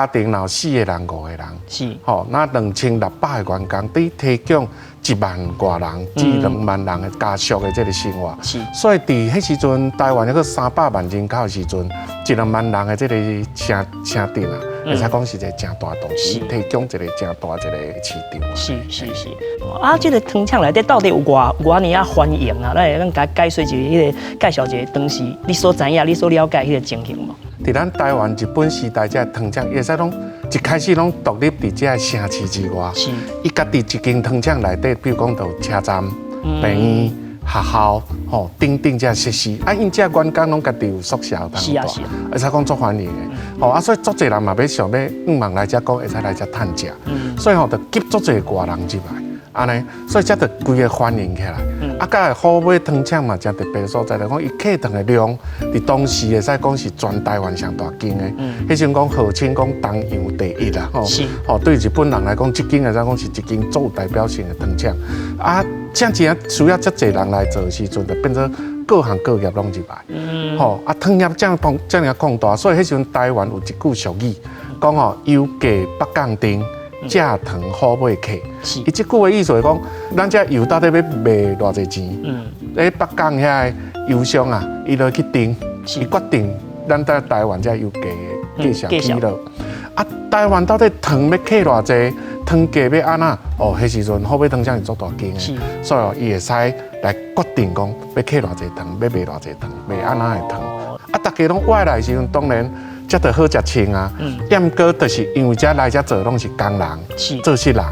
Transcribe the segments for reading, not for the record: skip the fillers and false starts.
家庭若有四個人、五個人，吼，那2600個員工，佇提供1萬外人至2萬人的家屬的這個生活。所以佇彼時陣，台灣抑閣300萬人口的時陣，一兩萬人的這個城城鎮啊，會使講是一個誠大都市，提供一個誠大一個市場。是是是。啊，這個糖廠內底到底有偌偌爾仔歡迎啊？咱會當共解說一下，彼個介紹一下當時你所知影、你所了解彼個情形無？佇咱台灣日本時代，這個糖廠，會使講一開始攏獨立佇這個城市之外，伊家己一間糖廠內底，比如講就有車站、病院、學校，吼等等這設施，啊，𪜶這員工攏家己有宿舍通住，會使講足歡迎的，吼啊，所以足濟人嘛欲想欲向望來遮講，會使來遮趁食，所以吼就吸足濟外人入來，按呢，所以才就規个歡迎起來。啊，佮虎尾糖廠嘛，誠特別所在，就講伊客糖的量，佇當時會使講是全台灣上大間的。彼時陣講號稱講東洋第一啦，吼。吼，對日本人來講，這間會使講是一間足有代表性的糖廠。啊，這真需要遮濟人來做的時陣，就變做各行各業攏入來。吼，啊，糖業這樣膨這爾擴大，所以彼時陣台灣有一句俗語，講吼，油價北港甜，食糖虎尾客。伊這句話意思是講，咱這油到底欲賣偌濟錢？咧北港遐个油商啊，伊就去定，伊決定咱在台灣這油價的價錢起落。啊，台灣到底糖欲客偌濟？糖價欲按怎？哦，彼時陣虎尾糖廠是足大間的，所以伊會使來決定講欲客偌濟糖，欲賣偌濟糖，賣按怎的糖。啊，大家攏外來的時陣，當然這就好食穿啊。毋過就是因為這來遮做攏是工人，做事人。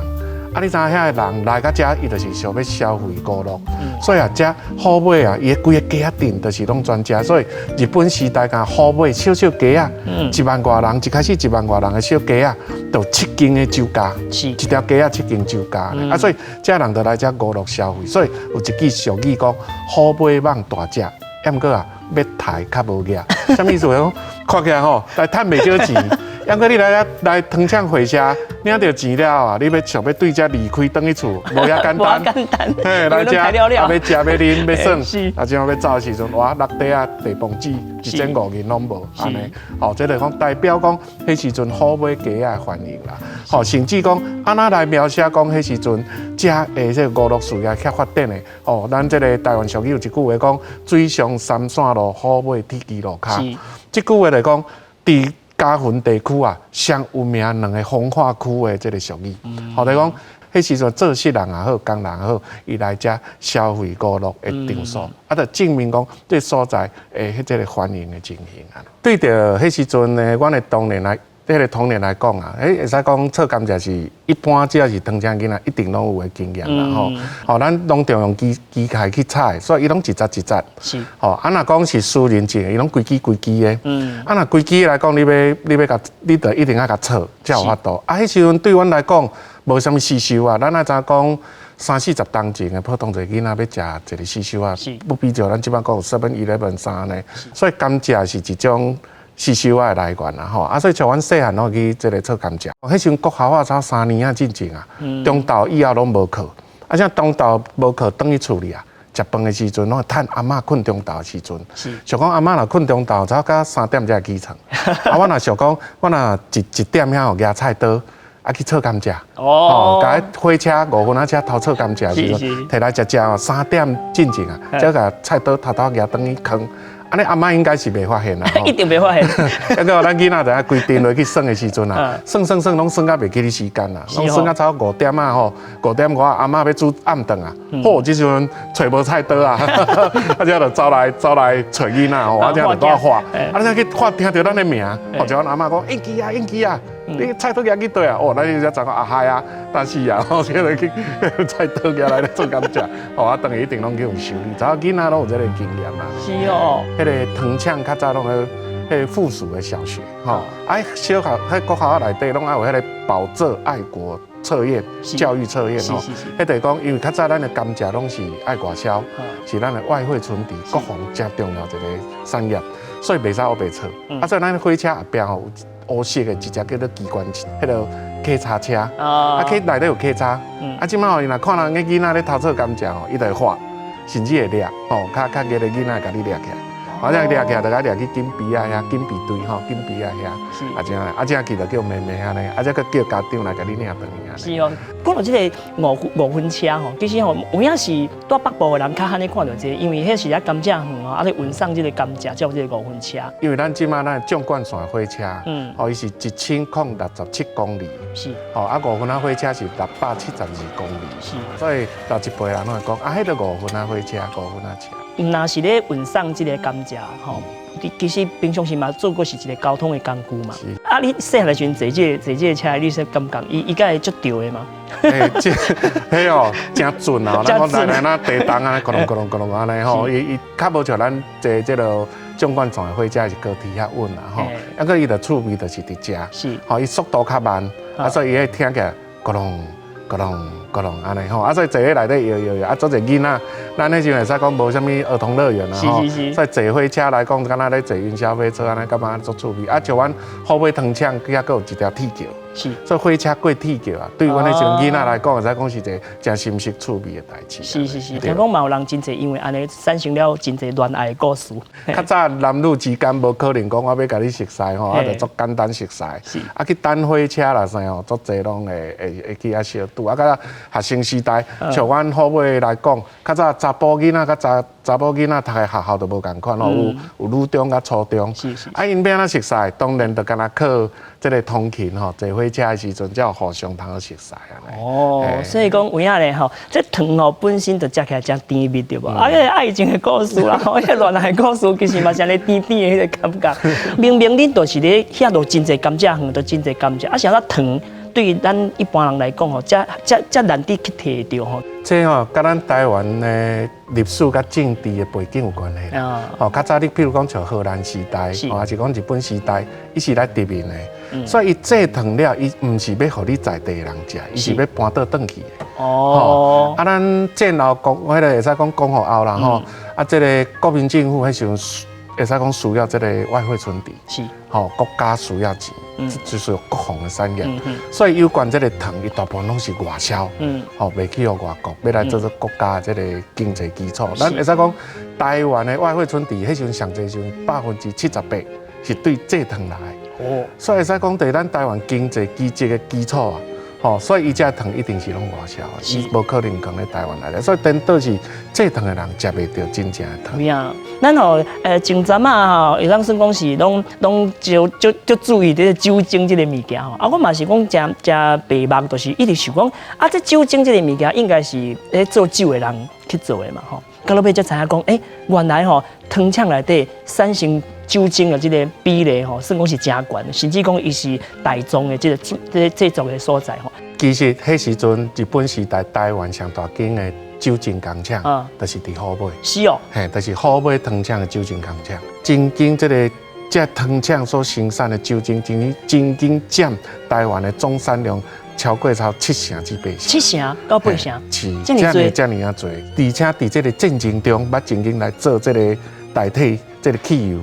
啊，你知影遐个人來到遮，伊就是想欲消費娛樂，所以啊，遮虎尾啊，伊的規个街仔鎮就是攏全遮。所以日本時代共虎尾小小街仔，1萬外人，一開始1萬外人的小街仔，就有七間的酒家，一條街仔七間酒家。啊，所以遮人就來遮娛樂消費。所以有一句俗語講：虎尾蠓大隻，毋過啊，欲刣較無額。啥物意思？講看起來吼，來趁袂少錢。毋過你來遮來糖廠會社領著錢了啊，你欲想欲對遮離開轉去厝，無遐簡單。無簡單。嘿，來遮啊，欲食欲啉欲耍，啊，這欲走的時陣，哇，落袋啊，地磅紙1500銀攏無，按呢，吼，這就講代表講，彼時陣虎尾街仔的繁榮啦。吼，甚至講按怎來描寫講彼時陣遮的這個娛樂事業較發展的，哦，咱這個台灣俗語有一句話講：水上三線路，虎尾鐵支路跤。這句話來講，佇嘉雲地區啊，上有名兩个風化區的這個俗語，或者講，彼時陣做事人也好，工人也好，伊來遮消費娛樂的場所，啊，就證明講這所在的彼這個繁榮的情形啊。對著彼時陣呢，阮的當年來，彼個童年來講啊，會使講剉甘蔗是一般只要是糖廠囡仔一定攏有的經驗啦吼。吼，咱攏著用機機械去採，所以伊攏一節一節。吼，啊，若講是私人種，伊攏規支規支的。啊，若規支來講，你欲共，你著一定愛共剉，才有法度。啊，彼時陣對阮來講，無啥物死守啊，咱愛知影講三四十冬前的普通一个囡仔欲食一個死守啊，不比照咱這擺講有 Seven Eleven 啥呢？所以甘蔗是一種死守仔的來源啦吼，啊，所以像阮細漢攏去這個剉甘蔗。彼時陣國校啊，差3年仔進前啊，中晝以後攏無課，啊，像中晝無課，轉去厝裡啊，食飯的時陣攏會趁阿嬤睏中晝的時陣。想講阿嬤若睏中晝，差到3點才會起床。啊，我若想講，我若一點遐吼舉菜刀，啊去剉甘蔗。哦，共彼火車五分仔車偷剉甘蔗時陣，提來食食哦，3點進前啊，才共菜刀偷偷舉轉去囥。按呢阿嬤應該是袂發現啦，一定袂發現。抑閣咱囡仔知影規陣落去耍的時陣啊，耍耍耍攏耍到袂記得時間啦，攏耍到差不多5點啊吼，5點外阿嬤欲煮暗頓啊，好，這時陣揣無菜刀啊，啊這就走來走來揣囡仔吼，啊這就拄仔喝，啊這去喝聽著咱的名，吼就阮阿嬤講，英基啊英基啊，你菜刀舉去佗啊？哦，咱才知影啊害啊，但是啊，吼，這個去菜刀舉來咧做甘蔗，吼啊，轉去一定攏去予修理，查某囡仔攏有這個經驗啦。是哦。彼個糖廠較早攏咧，彼個附屬的小學，吼，啊，小學、彼國校內底攏愛有彼個保浙愛國測驗、教育測驗吼。彼就是講，因為較早咱的甘蔗攏是愛外銷，是咱的外匯存底、國防誠重要一個產業，所以袂使烏白剉。啊，所以咱火車後壁吼有烏色的一隻叫做機關車，彼個客叉車，啊，去內底有客叉，啊，這擺吼伊若看人个囡仔咧偷剉甘蔗吼，伊就會喝，甚至會掠，吼，較較熱的囡仔共你掠起來。反正掠起來就共掠去緊埤仔遐，緊埤堆吼，緊埤仔遐，啊這樣，啊這去就叫妹妹按呢，啊這閣叫家長來共你領轉去按呢。是哦，講到這个五分車吼，其實吼有影是蹛北部的人較罕咧看著這个，因為彼是咧甘蔗園吼，啊咧運送這个甘蔗，才有這个五分車。因為咱這馬咱縱貫線火車，哦，伊是1067公里，吼，啊五分仔火車是672公里，所以老一輩人攏會講，啊，彼个五分仔火車，五分仔車。毋若是咧運送這个甘蔗吼，其實平常時嘛做過是一个交通的工具嘛。啊，你細漢的時陣坐這个車，你啥感覺？伊敢會足著的嗎？欸，這彼哦，誠準啊！咱講來來，那地動按呢，咕隆咕隆咕隆按呢吼，伊較無像咱坐這个縱貫線的火車是高鐵遐穩啦吼。啊，閣伊的趣味就是佇遮，吼，伊速度較慢，啊，所以伊彼聽起來咕隆咕隆咕隆按呢吼，啊，所以坐咧內底搖搖搖，啊，足濟囡仔，咱彼時陣會使講無啥物兒童樂園啦吼，所以坐火車來講，敢若咧坐雲霄飛車按呢，感覺足趣味。啊，像阮虎尾糖廠遐閣有一條鐵橋。所以火車過鐵橋啊，對阮彼時陣囡仔來講，會使講是一个誠新鮮趣味的代誌。是是是，聽講嘛有人真濟因為按呢產生了真濟戀愛的故事。較早男女之間無可能講我欲共你熟似吼，啊就足簡單熟似。啊去等火車啦啥吼，足濟攏會去遐相拄。啊，較早學生時代，像阮虎尾來講，較早查埔囡仔佮查某囡仔讀的學校都無仝款吼，有女中佮初中。啊，𪜶欲按怎熟似，當然就干焦靠這个通勤吼，坐火車的時陣才有互相通好熟似按呢。哦，所以講有影咧吼，這糖吼本身就食起來誠甜蜜對無？啊，彼个愛情的故事啦，吼，彼个戀愛的故事其實嘛是按呢甜甜的彼个感覺。明明恁就是咧遐落真濟甘蔗園，都真濟甘蔗，啊，是按怎糖對咱一般人來講吼，遮遮遮難得去提著吼。這吼佮咱台灣的歷史佮政治的背景有關係啦。吼，較早你譬如講像荷蘭時代，抑是講日本時代，伊是來殖民的，所以伊製糖了，伊毋是欲予你在地的人食，伊是欲搬倒轉去的。啊，咱戰後國，彼个會使講光復後啦吼，啊，這个國民政府彼時陣會使講需要這个外匯存底，吼，國家需要錢，就是國防的產業，所以有關這个糖，伊大部分攏是外銷，吼，賣去予外國，欲來做做國家的這个經濟基礎。咱會使講，台灣的外匯存底，彼時陣上濟時陣78%是對製糖來的。所以會使講，對咱台灣經濟基石的基礎啊，吼，所以伊這糖一定是攏外銷的，伊無可能囥咧台灣內底，所以顛倒是製糖的人食袂著真正的糖。有影，咱吼，前陣仔吼，會當算講是攏足足足注意這个酒精這个物件吼。啊，我嘛是講誠誠白目，就是一直想講，啊，這酒精這个物件應該是咧做酒的人去做的嘛吼。到落尾才知影講，欸，原來吼糖廠內底產生酒精的這个比例吼，算講是誠懸，甚至講伊是大宗的這个這个製作的所在吼。其實彼時陣日本時代，台灣上大間的酒精工廠，就是佇虎尾。是哦。嘿，就是虎尾糖廠的酒精工廠，曾經這个這糖廠所生產的酒精，曾經佔台灣的總產量超過超7成至8成。7成到8成。是，這爾這爾仔濟，而且佇這个戰爭中，捌曾經來做這个代替這个汽油，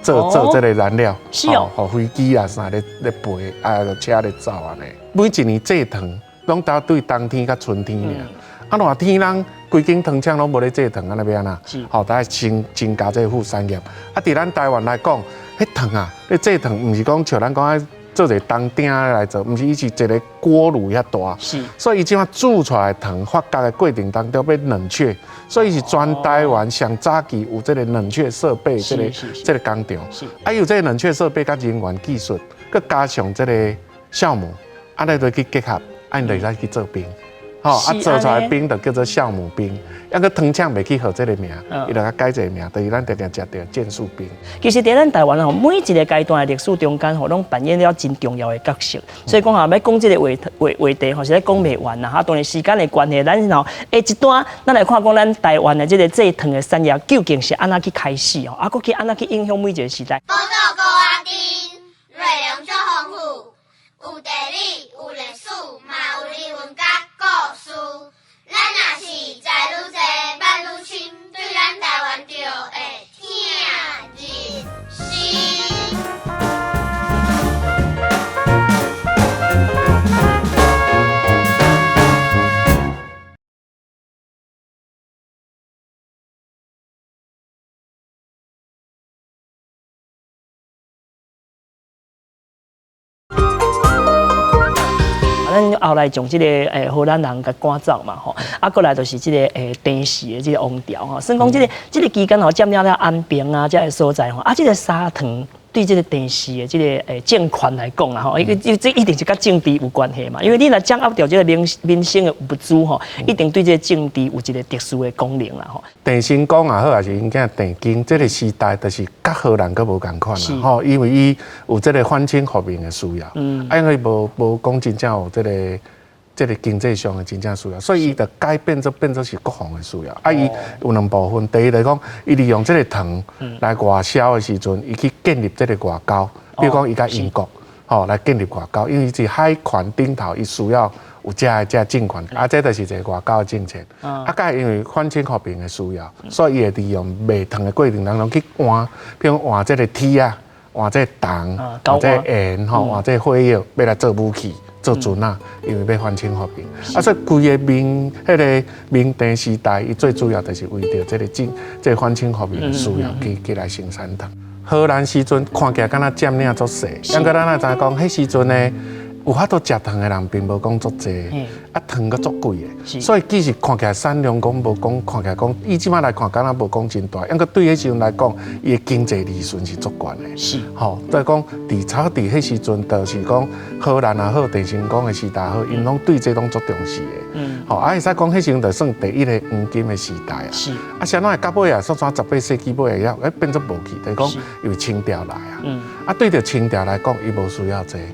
做這个燃料，予飛機啊啥咧咧飛，啊車咧走按呢。每一年製糖，攏焦對冬天佮春天爾。啊，熱天人規間糖廠攏無咧製糖，按呢欲按怎？吼，得愛先增加這个副產業。啊，佇咱台灣來講，彼糖啊，咧製糖毋是講像咱講愛做一个銅鼎來做，毋是，伊是一个鍋爐遐大。所以伊這馬煮出來的糖發酵的過程當中欲冷卻，所以是全台灣上早期有這个冷卻設備，這个工廠。啊，有這个冷卻設備佮人員技術，閣加上這个酵母，按呢就去結合，按呢就會使去做冰。吼，啊，做出來冰就叫做酵母冰，抑閣糖廠袂去號這个名，伊就共改一个名，就是咱定定食著健樹冰。其實佇咱台灣吼，每一个階段的歷史中間吼，攏扮演了真重要的角色。所以講吼，欲講這个話題吼，實在講袂完啦。哈，當然時間的關係，咱吼下一段，咱來看講咱台灣的這个製糖的產業究竟是按怎去開始吼，啊，閣去按怎去影響每一個時代。寶島高仔頂，內容足豐富，有地理，有歷史，嘛有人文佮故事。咱若是知愈濟，捌愈深，對咱台灣就會疼入心。咱後來將這个荷蘭人共趕走嘛吼，啊，過來就是這个鄭氏的這个王朝吼，算講這个期間吼佔領了安平啊，這个所在吼，啊，這个砂糖對這个鄭氏的這个政權來講啦吼，伊這一定是佮政治有關係嘛，因為你若掌握著這个民生的物資吼，一定對這个政治有一个特殊的功能啦吼。鄭成功也好，抑是𪜶囝鄭經，這个時代就是佮荷蘭閣無仝款啦吼，因為伊有這个反清復明的需要，啊，因為無講真正有這个經濟上的真正需要，所以伊就改變做變做是國防的需要。啊，伊有兩部分，第一來講，伊利用這个糖來外銷的時陣，伊去建立這个外交，比如講伊佮英國吼來建立外交，因為佇海權頂頭，伊需要有這个政權，啊，這就是一个外交的政策。啊，佮因為反清復明的需要，所以伊會利用賣糖的過程當中去換，比如換這个鐵啊，換這个銅，換這个鹽吼，換這个火藥，欲來做武器，做船仔，因為欲反清復明。啊，所以規个明彼个明鄭時代，伊最主要就是為著這个政，這个反清復明的需要去來生產糖。荷蘭時陣看起來敢若佔領足細，毋過咱也知影講，彼時陣呢，有法度食糖的人並無講足濟，啊糖閣足貴的，所以其實看起來產量講無講，看起來講以這擺來看，敢若無講真大，毋過對彼時陣來講，伊的經濟利潤是足懸的。吼，所以講佇早佇彼時陣，就是講荷蘭也好，鄭成功的時代也好，𪜶攏對這攏足重視的。吼，啊會使講彼時陣就算第一个黃金的時代啊。啊，啥物會到尾啊，煞怎18世紀尾了，欸變做無去，就是講因為清朝來啊。啊，對著清朝來講，伊無需要這個。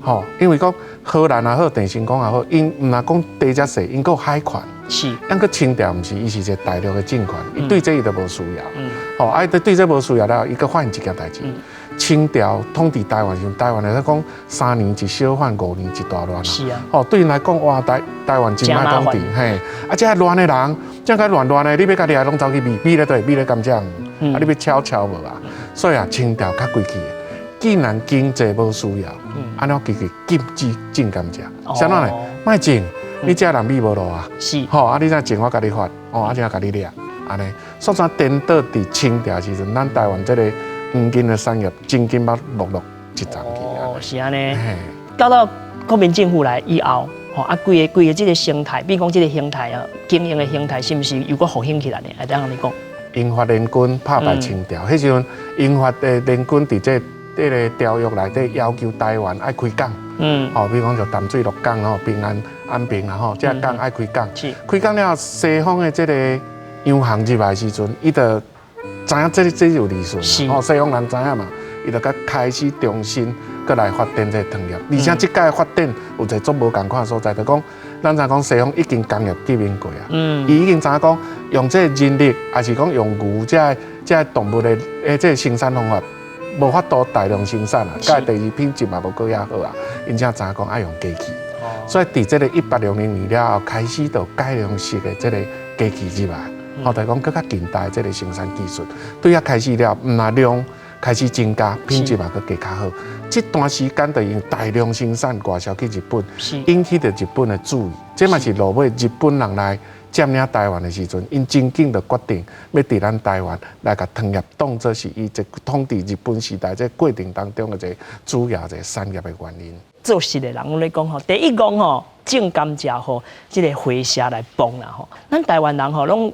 吼，因為講荷蘭也好，鄭成功也好，𪜶毋若講地遮細，𪜶閣有海權。毋過清朝毋是，伊是一个大陸的政權，伊對這伊就無需要。吼，啊，伊對這無需要了，伊閣發現一件代誌。清朝統治台灣時，台灣會使講3年一小反，5年一大亂啊。吼，對𪜶來講，哇，台灣真歹統治，嘿，啊，這亂的人，這個亂亂的，你欲共掠攏走去賣，賣咧佗，賣咧甘蔗園，啊，你欲抄抄無啊？所以啊，清朝較規氣的，既然經濟無需要，按怎其實禁止種甘蔗，啥物呢？莫種，你這人米無落啊？吼，啊，你怎種我共你罰，哦，啊，怎共你掠，按呢，煞怎顛倒佇清朝時陣，咱台灣這个黃金的產業真緊捌落落一層去啊。哦，是按呢。到國民政府來以後，吼啊，規个規个這个生態，比如講這个形態啊，經營的形態，是毋是又閣復興起來呢？會當按呢講？英法聯軍拍敗清朝，彼時陣英法的聯軍佇這个條約內底要求台灣愛開港，吼，比如講像淡水鹿港吼、平安安平啦吼，這港愛開港。開港了後，西方的這个洋行入來時陣，伊就知影這有利潤，吼，西方人知影嘛，伊就閣開始重新閣來發展這个糖業，而且這擺發展有一个足無仝款的所在，就講咱知講西方已經工業革命過啊，伊已經知影講用這个人力，抑是講用牛這个這个動物的這个生產方法，無法度大量生產啊，佮第二品質嘛無閣遐好啊，𪜶才知影講愛用機器。所以佇這个1860年了後，開始就改良式的這个機器入來，吼，就講閣較近代這个生產技術，對遐開始了，毋但量開始增加，品質嘛閣加較好。這段時間就用大量生產外銷去日本，引起著日本的注意。這嘛是落尾日本人來佔領台灣的時陣，𪜶真緊就決定欲佇咱台灣來共糖業當做是伊這統治日本時代這過程當中的一個主要一個產業的原因。做事的人攏咧講吼，第一講吼種甘蔗吼，這个火車來幫啦吼。咱台灣人吼攏，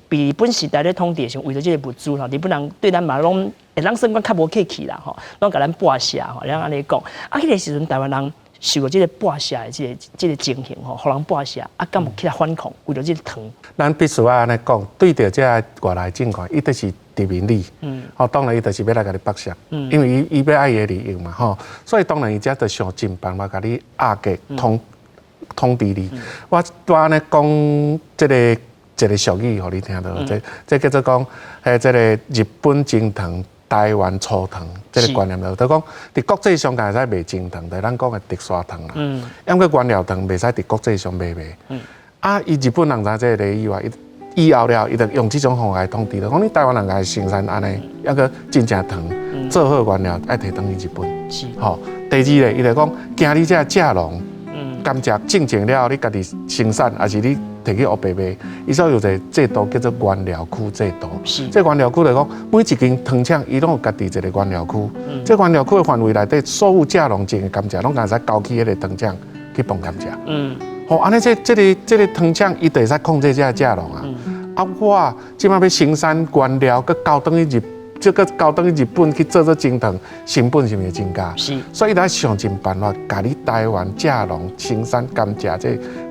彼日本時代咧統治的時陣，為著這个物資吼，日本人對咱嘛攏會當算講較無客氣啦吼，攏共咱剝削吼，咱按呢講。啊，彼个時陣台灣人受著這个剝削的這个情形吼，予人剝削，啊，敢有起來反抗，為著這个糖。咱必須愛按呢講，對著這个外來政權，伊就是殖民你，吼，當然伊就是欲來共你剝削，因為伊欲愛伊的利益嘛，吼，所以當然伊才就想盡辦法共你壓制統治你。我拄按呢講這个一个俗語，予你聽著，這叫做講，彼這个日本精糖，台灣粗糖，這个觀念就講，佇國際上會使賣精糖，就是咱講的特沙糖啦。毋過原料糖袂使佇國際上賣賣。啊，伊日本人知這个理以外，伊以後了，伊就用這種方法來統治，就講你台灣人共生產按呢，抑閣真正糖做好原料，愛提轉去日本。吼，第二个，伊就講驚你這蔗農，甘蔗種種了後，你家己生產，抑是你提去烏白賣，伊所有一个制度叫做原料區制度。這原料區就講，每一間糖廠伊攏有家己一个原料區。這原料區的範圍內底，所有蔗農種的甘蔗，攏會使交去彼个糖廠。去磅甘蔗。吼，按呢這個糖廠伊就會使控制這个蔗農啊。啊，我這擺欲生產原料，閣交轉去日，這個交轉去日本去做做精糖，成本是毋是增加？是。所以伊愛想盡辦法，共你台灣蔗農生產甘蔗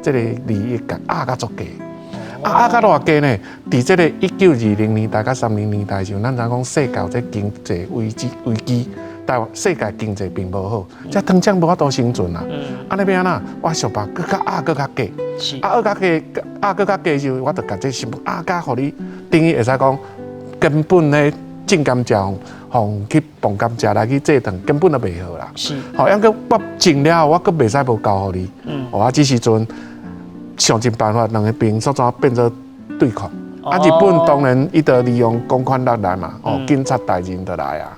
這個利益，共壓甲足低。啊，壓甲偌低呢？佇這個1920年代佮30年代時陣，咱知影講世界這經濟危機，台灣世界經濟並無好，這糖廠無法度生存啊。按呢欲按怎？我想辦法閣較壓閣較低。啊，壓較低，壓閣較低時，我就共這成本壓甲予你，等於會使講根本咧種甘蔗，予去磅甘蔗來去製糖，根本就袂好啦。吼，猶閣我種了後，我閣袂使無交予你。哦，啊，這時陣想盡辦法，兩个邊煞怎變做對抗。啊，日本當然伊就利用公權力來嘛，哦，警察大人就來啊。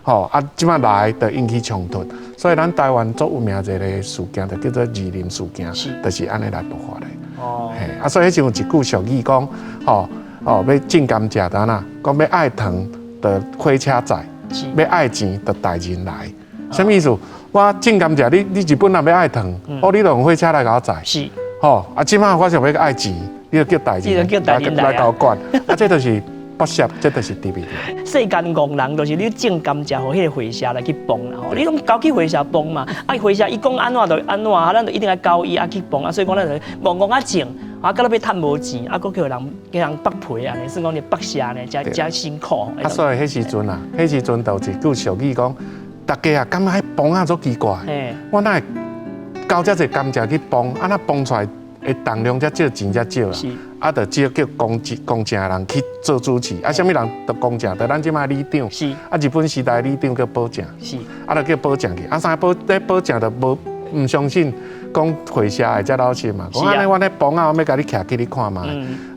吼，啊，這擺來就引起衝突，所以咱台灣足有名一个事件，就叫做二林事件，就是按呢來爆發的。嘿，啊，所以彼陣有一句俗語講，吼，哦，欲種甘蔗按怎，講欲愛糖，就火車載；欲愛錢，就大人來。啥物意思？我種甘蔗，你日本人欲愛糖，哦，你就用火車來共我載。吼，啊，這擺我想欲愛錢，你就叫大人來共我管。啊，這就是剝削，這就是特別。世間戇人就是你種甘蔗，予彼个會社來去磅啦吼，你攏交去會社磅嘛，啊會社伊講按怎就按怎，啊咱就一定愛交伊啊去磅啊，所以講咱就戇戇啊種，啊到尾趁無錢，啊閣叫人叫人剝皮按呢，算講你剝削呢，誠誠辛苦。啊，所以彼時陣啊，彼時陣就有一句俗語講，大家啊感覺彼磅仔足奇怪，我哪會交遮濟甘蔗去磅，啊若磅出來的重量才少，錢才少啦。啊，就只叫公公正人去做主持。啊，啥物人就公正？就咱這擺里長。啊，日本時代里長叫保正。啊，就叫保正去。啊，三个保咧保正就無毋相信，講會社會遮老實嘛。講按呢，阮咧磅仔，我欲共你徛起你看覓。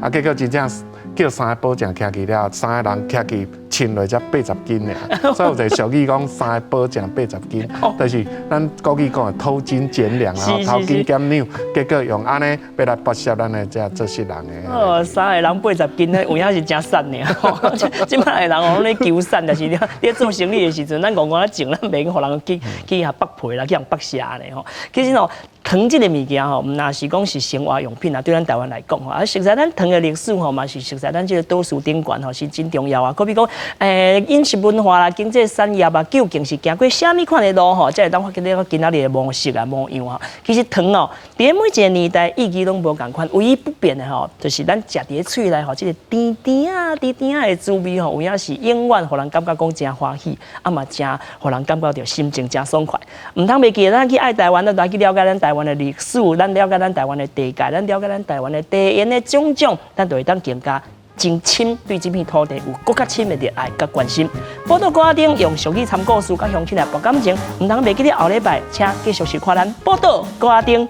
啊，結果真正叫三個保正徛起了後，三個人徛起稱落才80斤爾。所以有一個俗語講三個保正八十斤，就是咱古語講的偷斤減兩啊，偷斤減兩，結果用按呢欲來剝削咱的這做事人的。哦，三個人80斤，有影是誠瘦爾。這擺的人哦，攏咧求瘦，但是你做生意的時陣，咱戇戇仔種，咱袂用予人去予剝皮啦，去予人剝削呢吼。其實哦，糖這个物件吼，毋若是講是生活用品啊，對咱台灣來講吼，啊，熟悉咱糖的歷史吼，嘛是熟悉咱這個島嶼頂懸吼，是真重要啊。閣比講，飲食文化啦，經濟產業啊，究竟是行過啥物款的路吼，才會當發展到今仔日的模式啊模樣吼。其實糖哦，佇每一個年代意義攏無仝款，唯一不變的吼，就是咱食佇咧喙內吼，這個甜甜仔甜甜仔的滋味吼，有影是永遠予人感覺講誠歡喜，啊嘛誠予人感覺著心情誠爽快。毋通袂記得，咱去愛台灣，咱來去了解咱台灣的歷史，咱了解咱台灣的地界，咱了解咱台灣的地緣的種種，咱就會當更加真深對這片土地有閣較深的熱愛佮關心。寶島歌仔頂用俗語參故事，佮鄉親來博感情，毋通袂記得後禮拜，請繼續收看咱寶島歌仔頂。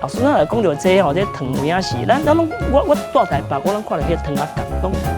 老師，咱來講著這吼，這糖有影是，咱攏我住台北，我攏看著彼個糖仔角，攏。